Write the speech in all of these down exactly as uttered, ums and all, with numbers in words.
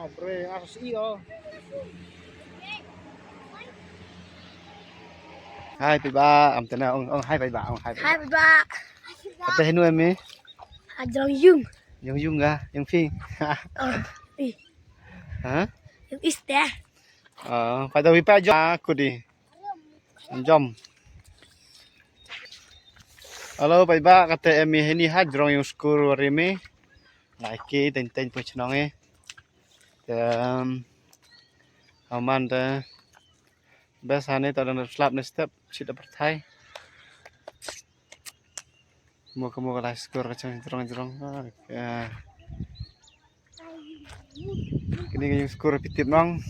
Hai paidbah, am tena ong ong hai paidbah, ong hai paidbah. Hai paidbah. Kata henu em? Hajrong yung. Yung yung ga, yung phi. Oh, ih. Ha? Yung iste. Oh, pada wipa jo aku di. Jom. Hello paidbah, kata em hini hajrong yung skur warimi. Laiki teng teng pochnong eh. Tem. Aman te. Bes hani ta dan slap ne step chit da perthai. Mo ka mo ka lai skur ka chang jrong jrong. Kini ka yung skur pitip nong.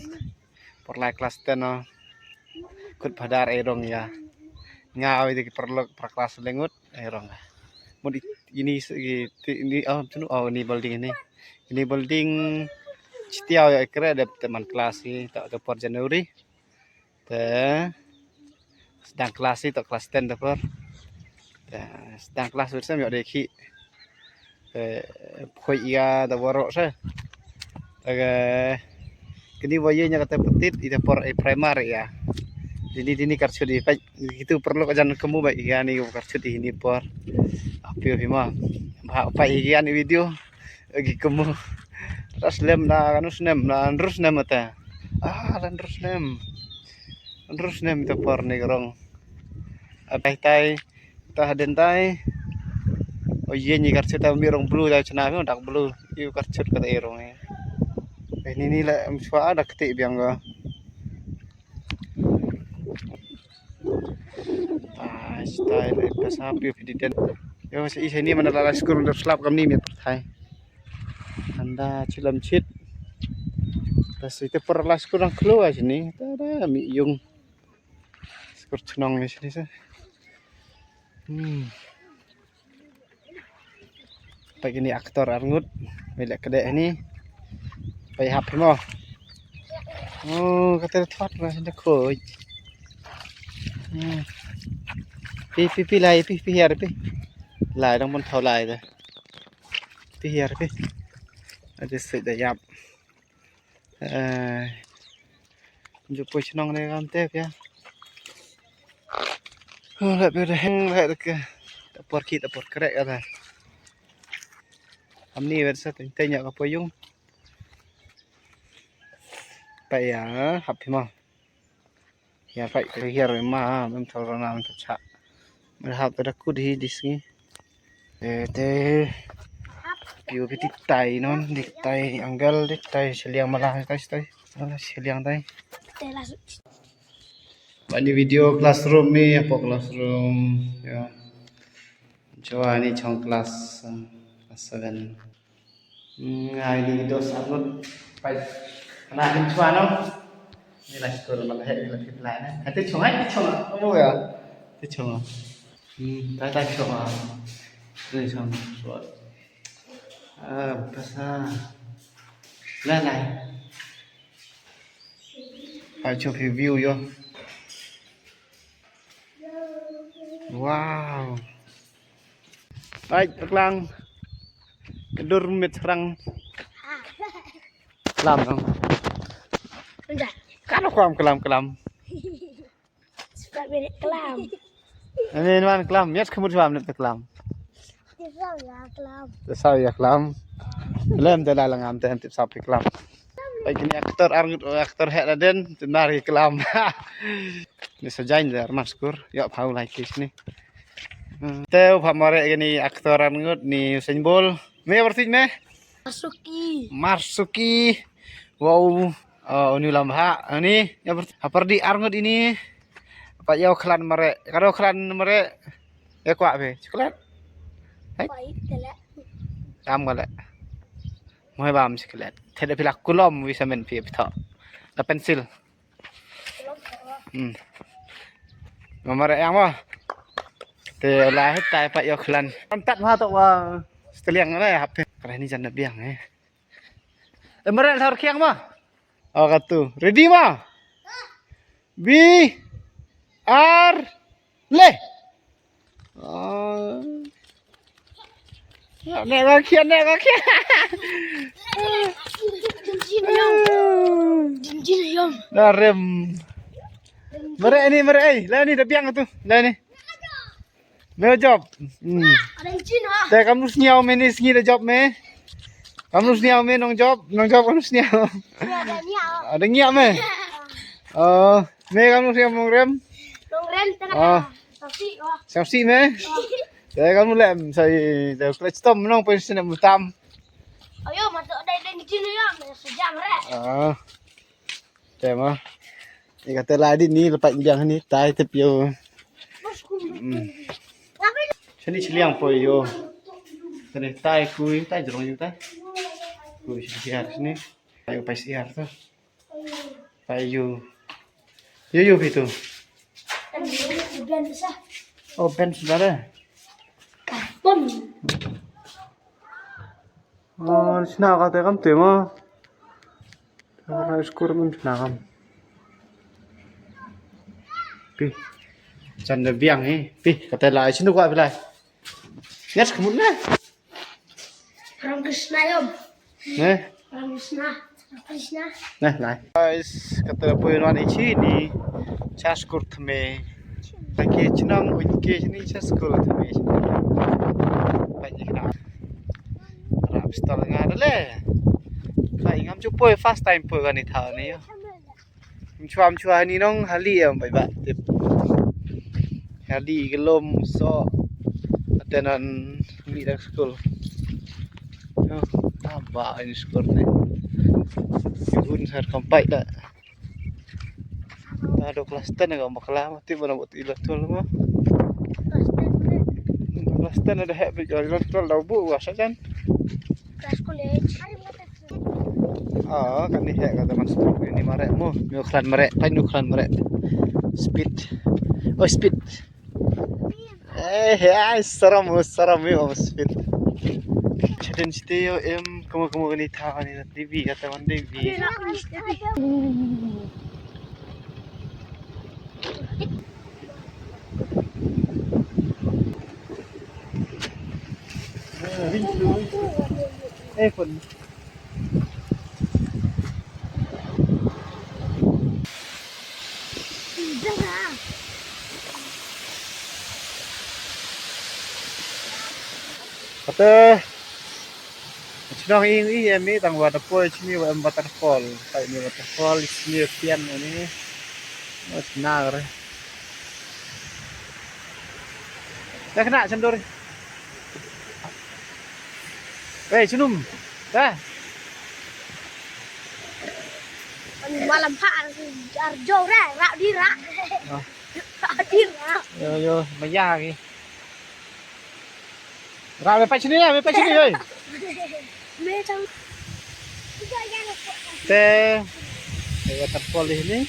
Por lai klas ten no. Kut padar ai rong ya. Nga ai de ki perlok pra klas lengut ai rong. Mun ini ini oh tunu oh ini building ini. Ini building chitiau ya kre dep teman klas hi ta ta por January. Te sdang klas hi ta klas ten ta por. Te sdang klas bersem yok de ki. Te phoi ia ta borok se. Te kini wa ye nya kata petit ita por ai primary ya. Dini dini karchut di pai gitu perlu kajan kamu bai ia ni karchut di ini por. Api api ma. Ba pai ia ni video. Agi kamu. Ras lem na kanus nem na andrus nem ata. Ah, andrus nem. Andrus nem ta por ni rong. Atai tai. Ta haden tai. O ye ni karchut ta mi rong blue ta chna mi dak blue. Yu karchut kata irong eh. Eh ni ni la mchwa dak ti biang ga. Tai tai la pasa pi fi di den. Yo sa isa ni mana la skur nder slap kam ni mi perthai. Anda chilam chit. Tas ite per la skur ang klo sini. Tada mi yung. Skur chnong ni sini sa. Hmm. Pai kini actor arngut. Pai lek kedek ni. Pai hap mo. Oh, kata thot ma sini koi. Hmm. Pi pi pi lai pi pi hiar pi. Lai dang pun thau lai de. Pi hiar pi. Aja sik da yap. Eh, ju poi chnong ne kam te pia. Oh, la pia da heng la da ke. Ta por ki ta por krek ada. Amni wer sa teng teng ya ka poi yung. Pa ya, hap phi ma. Hiar pai hiar ma mem thol rona mem cha. Mer hap da kut hi dis ngi. Te te piu piti tai non di tai anggal di tai seliang malah tai tai. Malah seliang tai. Bani video classroom ni apa classroom ya. Chwa ni chong class uh, class seven. Ngai di dos arngut. Pai. Ana hin chwa no. Ni la skur ma la he ni la fit la na. Hati chong ai chong. Oh ya. Ti chong. Hmm, tai tai chong. Ni chong. Ah, pasa. La lai. Ai chụp view yo. Wow. Ai, klang. Kedur mit serang. Kelam dong. Kan aku am kelam kelam. Sebab ini kelam. Ini nuan kelam, ya kamu juga menit kelam. Tisau ya kelam. Tisau ya kelam. Lem de la ngam te tip sap kelam. Pai kini actor arngut actor hek da den tunar ki kelam. Ni sajain de armas kur. Yok phau lai kis ni. Te u pha mare kini actor arngut ni Usain Bolt. Me bertit me? Marsuki. Marsuki. Wow. Oh, uni lam ha. Ani ya bertit. Apa di arngut ini? Apa ya klan mare? Kado klan mare. Ya kuak be. Coklat. Hai. Pai tele. Am kale. Moe bam coklat. Te da pila kulom vitamin pi pito. Da pensil. Hmm. Mama re yang mo. Te la hit tai pa yok lan. Antat ma to wa steliang le hap. Kare ni jan biang eh. Emre thor kiang mo. Oh katu. Ready mo. Bi ar le. Oh. Ne ka khian, ne ka khian. Jin jin ayong. Jin jin ayong. Na rem. Mare ni, mare ai. La ni da biang tu. La ni. Me job. Hmm. Ada jin ha. Te kam lu sniaw me ni sngi da job me. Kam lu sniaw me nong job, nong job kam lu sniaw. Ya, ada niaw. Ada ngiak me. Oh, me kam lu sniaw nong rem. Nong rem tengah. Oh. Saksi, oh. Saksi me. Oh. Te kam lu lem sai te klech tom nong pun snem tam. Ayo, masuk ada jin ya, me sejam re. Ah. Te ma. Ika te la di ni lepas biang ni tai tep yo. Sini chiliang poi yo. Tene tai kui tai jrong yo tai. Kui sini siar sini. Tai upai siar tu. Tai yo. Yo yo pitu. Oh ben sudah deh. Pun. Oh, sina ka te kam te ma. Ara skur mun sina kam. Pi. Chan da biang eh. Pi, ka te lai sinu ka pi lai. Ngas kemut na. Ram Krishna yom. Ne? Ram Krishna. Ram Krishna. Nah, nah. Guys, kata pun wan ichi ni. Chas kur thme. Taki chnong uji ke ni chas kur thme. Banyak kena. Rap stall nga dale. Kai ngam chu poi first time poi kani thaw ni yo. Mchua mchua ni nong hali em bai ba tip. Hali gelom so. Atenan mi dak school. Yo, tamba ini school ni. Yun sar kampai da. Ado class ten ga bakla mati bana buat ila tul ma. Class ten ada hek bi ila tul da bu wa sajan. Class college. Ah, kan ni hek kata man speed ni marek mo. Ni ukran marek, pai ni ukran marek. Speed. Oh, speed. Eh, ai saram, saram yo speed. Chadin siti yo em, kamu kamu ni tha ni T V kata man T V. Eh, pun. Kata chnong ing i em i tang waterfall chini wa em waterfall. Kai ni waterfall chini kian ni. Mas nar. Dah kena cendor. Eh, chnum. Dah. Malam ha arjo ra ra di ra. Ah. Ra di ra. Yo yo, maya ki. Ra me pa chini ya, me pa chini oi. Me chang. Te waterfall ini.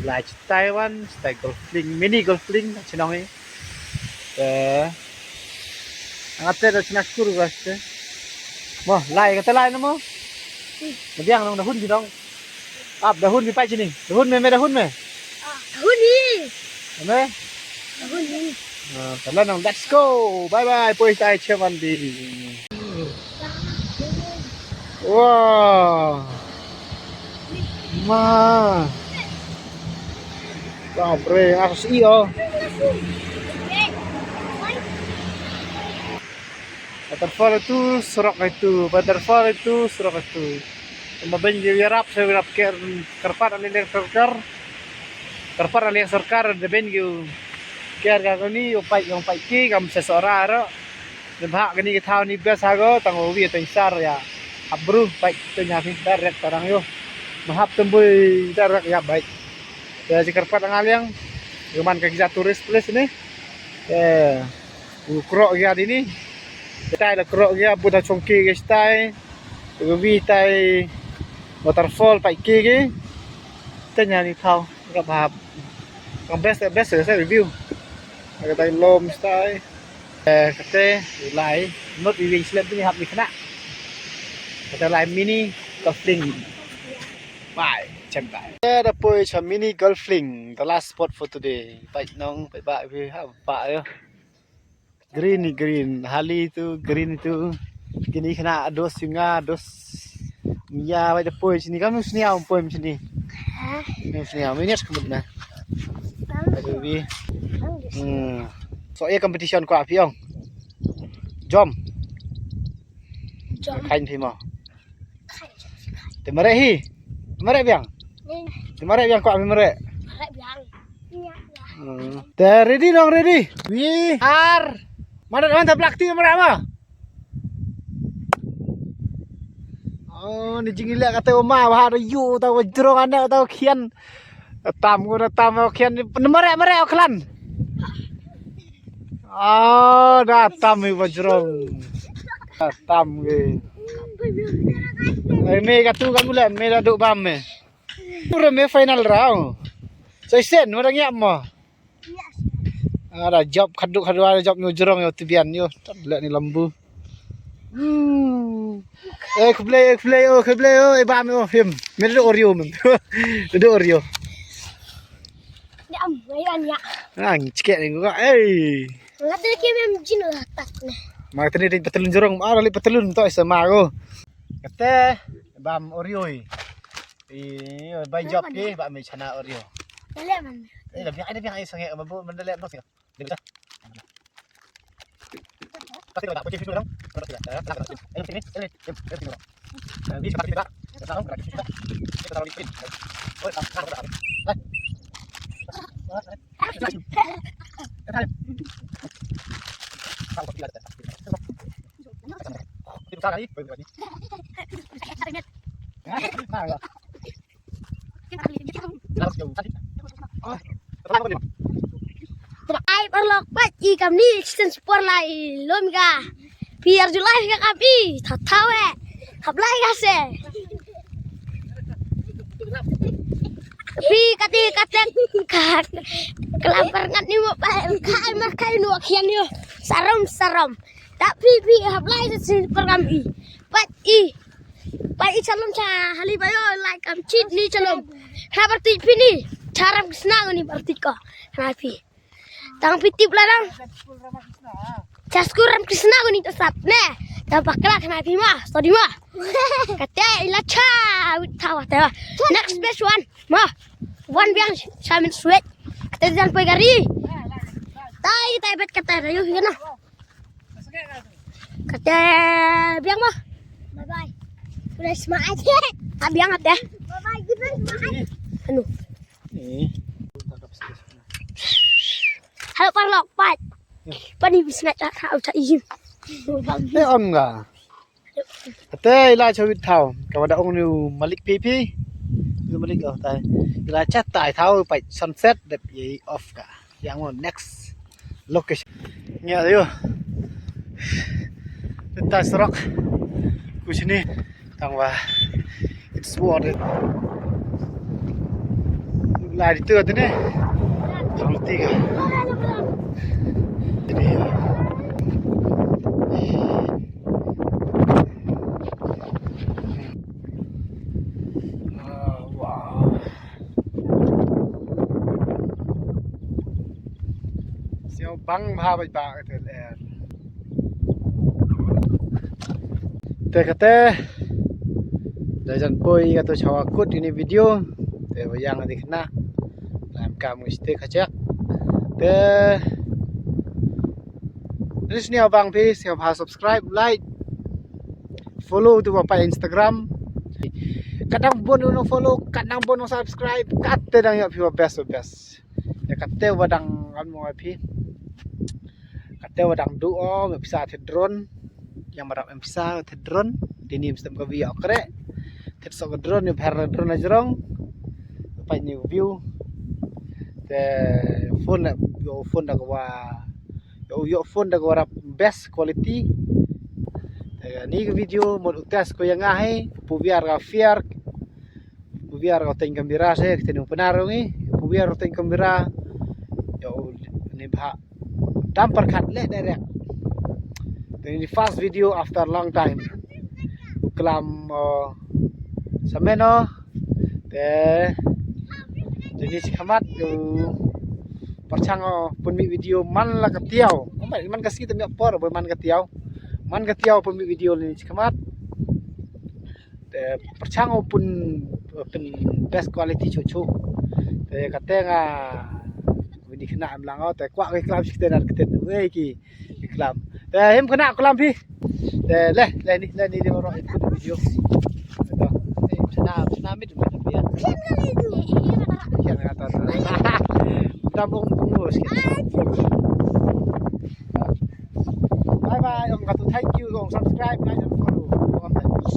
Lai Taiwan, style golf link, mini golf link, chnong i. Te. Ang ate da chna kur ga te. Mo, lai kata lai na mo. Madiang nong da hun ji dong. Ap da hun bi pai chini. Da hun me me da hun me. Ah, da hun ni. Me. Da hun ni. Ah, kala nong let's go. Bye bye. Poi tai cheman di. Wah. Ma. Bapre, ngas i oh. Waterfall itu, surok itu. Waterfall itu, surok itu. Mabeng ji yarap, saya yarap ker, kerpat ani ler kerker. Kerpat ani ler kerker, da beng ji. Ker ga ni, upai, upai ki, kam sesora ro. Nibhah kani ki thaw ni best ha go, tang uwi tang sar ya. Abru pai tu nya phi direct tarang yo. Mahap tembui direct ya bai. Ya jikar pat ngal yang. Guman ka kija tourist place ni. Ya. U krok ya di ni. Tai la krok ya buta chongki ke tai. Uwi tai waterfall pai ki ke. Tanya ni thaw. Rap hap. Kang best, best, best review. Kata lom stai. Eh, kata lai, not even slap ni hap ni kena. Kata lai mini golfing. Bye, champai. Kata da poi cha mini golfing, the last spot for today. Pai nong, pai ba, pai ha, ba yo. Green ni green. Hali tu green tu. Kini kena dos singa dos. Ya, wai da poi sini. Kamu sini am poi sini. Ni sini am ini semut na. Aduh bi. Hmm. So e competition ko api ong. Jom. Jom. Kain phi mo. Te mareh hi. Mareh biang. Te mareh biang ko api mareh. Mareh biang. Hmm. Te ready nong ready. We are. Mana mana plak ti mareh ma. Oh, ni jingilek kata uma bah ada yu tau jrong anak tau khian. Tam ko da tam khian ni mareh mareh klan. Oh, da tam ni bajrong. Da tam ge. Ai me katu kan mula me da duk bam me. Pura me final round. Sai sen wada ngiap mo. Ada job khaduk khaduk ada job nyu jrong yo tibian yo. Tad lek ni lambu. Hmm. Eh khublei eh khublei oh khublei oh eh bam oh him. Me da duk orio men. Da duk orio. Ni am, ni an ya. Ang cekek ni gua. Eh. Ngat ni ke mem jin la tak ni. Ma tadi di petelun jrong, ah lali petelun to sama ko. Kate bam orio i. I bai job ki ba me chana orio. Dale man. Eh lebih ada biang ai sange babu mendale no sih. Ai paralok, pat i kam ni season sport lai lum ga. Phi ar July ka kam i tha tha we. Hap lai ga se. Phi kati kati ka kelam par ngat ni mo pa kai mar kai no khian yo. Sarom sarom. Ta phi phi hap lai season sport kam i. Pat i Pai i chalom cha hali bayo lai kam chit ni chalom. Ha barti pini. Charam kisna ni barti ko. Ha pi. Tang pi tip la dang. Chasku ram kisna ni tasat ne. Ta bakla khna pi ma. Sorry ma. Kate ila cha wit thawa ta. Next best one. Ma. One biang chamin sweat. Kate jan poi gari. Tai tai bet kate rayu hina. Kata biang mo. Bye bye. Udah semangat. Ah biang ate. Bye bye kita semangat. Anu. Ni. Halo paralok pat. Pani bisna ta ta uta ijim. Eh on ga. Ate ila chawit thaw. Ka wada ong ni malik pipi. Ni malik oh tai. Ila chat tai thaw pat sunset dep ye off ka. Yang mo next location. Ngi ïa ta surok. Kushni tangwa. It's worth it. Lai di tu tene. Tang tiga. Ini. Ah, wow. Siaw bang bha bha ka tel er. Te kate da jan poi ka to chawa kut ini video. Te wayang di khna lam kam ngi ste khachak. Te Ris ni abang phi siaw bha subscribe, like, follow tu ba pa Instagram. Kadang bon no follow, kadang bon no subscribe, kate dang ïa phi ba best ba best. Ya kate ba dang an mo phi. Kate ba dang du o me pisa the drone. Yang ba dang em pisa the drone. Dini mesti ka bi ya kre. Te so ka drone ni phar drone na jrong. Pa ni view. Te phone na yo phone da ka wa Yo yo phone da ka warap best quality. Te ni ka video mo u test ko yang ahi, pu biar ka fiar, pu biar ka teng kamera se, te nu penar ngi, pu biar ka teng kamera. Yo ni bha dam perkat le direct. Te ni first video after long time. U klam uh, sameno. Te jani si khamat u parchang o pun mi video man la ka tiaw. Man ka sngi te ym ïoh por ba man ka tiaw. Man ka tiaw pynmih video lane shakhmat. Te pyrshang u pyn, pyn best quality shuh shuh. Te kata nga wini khynnah em lang o, te kwah ki klam shi ktien ar ktien wei ki, ki klam. Te him khynnah klam phi. Te leh, leh ni, leh ni, leh ni, video. Te, eh, sana, sana mit, mit, mit, ya. Kian ka ta, ta. Tam bong bong bos. Bye bye, ong katu thank you, ong subscribe, like and follow.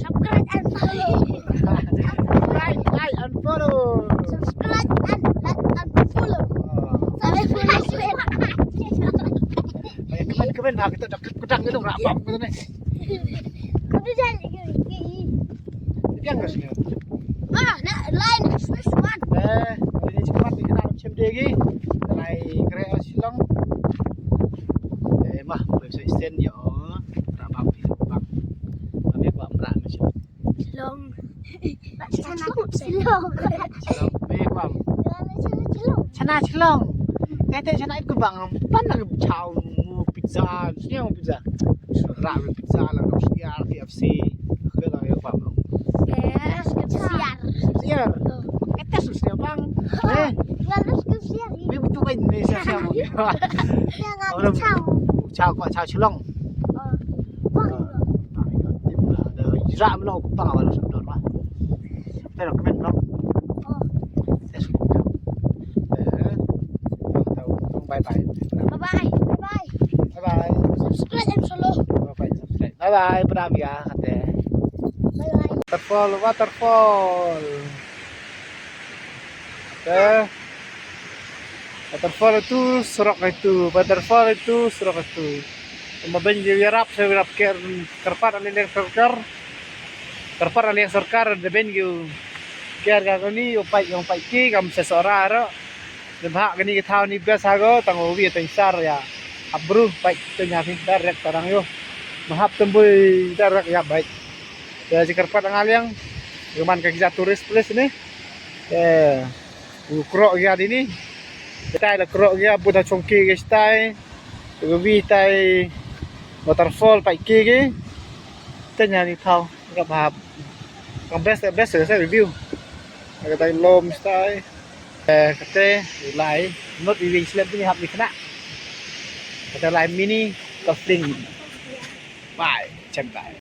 Subscribe and follow. Subscribe, like and follow. Subscribe and like and follow. Ah. Subscribe. Eh, kmen, kmen, ha, kita dah kedang gitu, rapam gitu nih. Kau tu jangan. Yang ke sini. Ah, nak lain, this one. Eh, ini cepat ni kena macam dia lagi. Lai kere Shillong. Eh, mah, website stand ya. Rabak ni, rabak. Kami buat merak macam. Shillong. Shillong. Shillong. Shillong. Eh, bang. Shillong. Chana Shillong. Kata chana ikut bang. Pan nak chow pizza. Sini pizza. Rak pizza lah. Siar K F C. Ke lah ya bang. Siar. Siar. Kata susah bang. Eh. Lalu siar. Ni betul kan ni siar. Yang aku chow. Chow kau chow Shillong. Bang. Rak meno pang awal sudor lah. Te recommend bro. Te sudor. Eh. Bye bye. Bye bye. Bye bye. Bye bye. Subscribe and follow. Bye bye. Subscribe. Bye bye. Pram ya kate. Bye bye. Waterfall, waterfall. Te waterfall itu surok itu, waterfall itu surok itu. Mabyn ki ïarap, sa ïarap ker, kyrpad na liang sorkar. Kyrpad na liang sorkar, da byn ki ker ka kani, u paip, u paip ki, kam sa sora ro. Da bha kani ki thaw ni best ha ko, tang u wi tang sar ya. Hap bru, paip tang ha ni direct tarang yo. Mahap tembui direct ya baik. Ya ji kyrpad na liang. Ki man ka ki jait tourist place ni. Eh, u krok ïa dini. Kitai la krok ïa, bud ha chongki ki kitai. Ki wi tai waterfall paip ki ki. Tanya ni thaw, ka bha. Ka best, best, best view. Kitai lom kitai. Eh, kate, lai. Not even slep ni hap ni kena. Kate lai mini, ka fling. Bye, chem bye.